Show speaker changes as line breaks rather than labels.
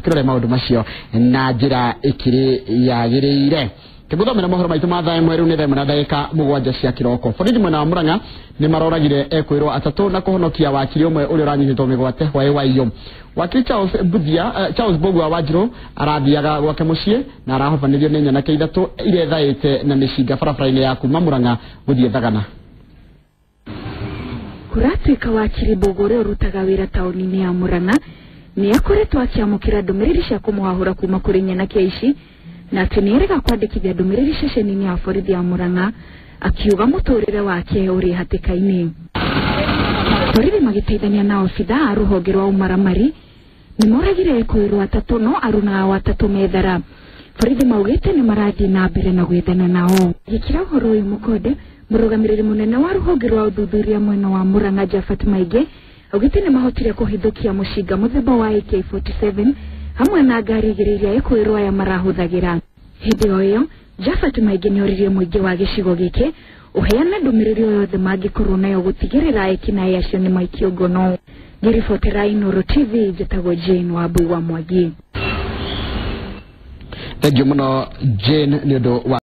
Tukirore maundu macio na njira ikiri yagiriire. Kĩguthomera mohoro maitũ ma thaa ĩmwe rĩu nĩ thaa ĩmwe na ndagĩka 7 cia kĩroko. Borithi mwena wa Murang'a nĩ maroragire ekwĩrwo atatũ na kũhonokia wakiri ũmwe ũrĩa ũranyitĩtwo mĩgwate hwaĩ wa iyo. Wakiri Charles Buthia, Charles Mbugua Wanjirũ arathiaga gwake mũciĩ na arahobanĩrio nĩ nyanake ithatũ irethaĩte na mĩcinga barabara-inĩ ya kuma Murang'a gũthiĩ Thagana.
Kũratuĩka wakiri Mbugua ũrĩa ũrutaga wĩra taũni-inĩ ya Murang'a nĩ akoretwo akĩamũkĩra ndũmĩrĩri cia kũmũhahũra kuma kũrĩ nyanake ici na atĩ nĩ erega kwandĩkithia ndũmĩrĩri ceceni-inĩ ya borithi ya Murang'a akiuga mũtũrĩre wake ũrĩ hatĩka-inĩ. Borithi magĩteithania na obitha a rũhonge rwa ũmaramari nĩ moragire ekwĩrwo atatũ no aruna ao atatũ methara. Borithi maugĩte nĩ marathiĩ na mbere na gwethana nao. Gĩkĩra ũhoro ũyũ mũkonde, mũrũgamĩrĩri mũnene wa rũhonge rwa ũthuthuria mwena wa Murang'a Jafat Maingĩ augĩte nĩ mahotire kũhithũkia mũcinga mũthemba wa AK47 hamwe na ngari igĩrĩ iria ekwĩrwo aya marahũthagĩra. Hĩndĩ o ĩyo Jafat Maingĩ nĩ oririe mũingĩ wa gĩcigo gĩkĩ ũheane ndũmĩrĩri o yothe mangĩkorwo nayo gũtigĩrĩra ekinaĩ acio nĩ maikio ngono. Ngĩribotera Inooro TV, njĩtagwo Jane Wambui wa Mwangi.
Thank you mũno Jane nĩ ũndũ wa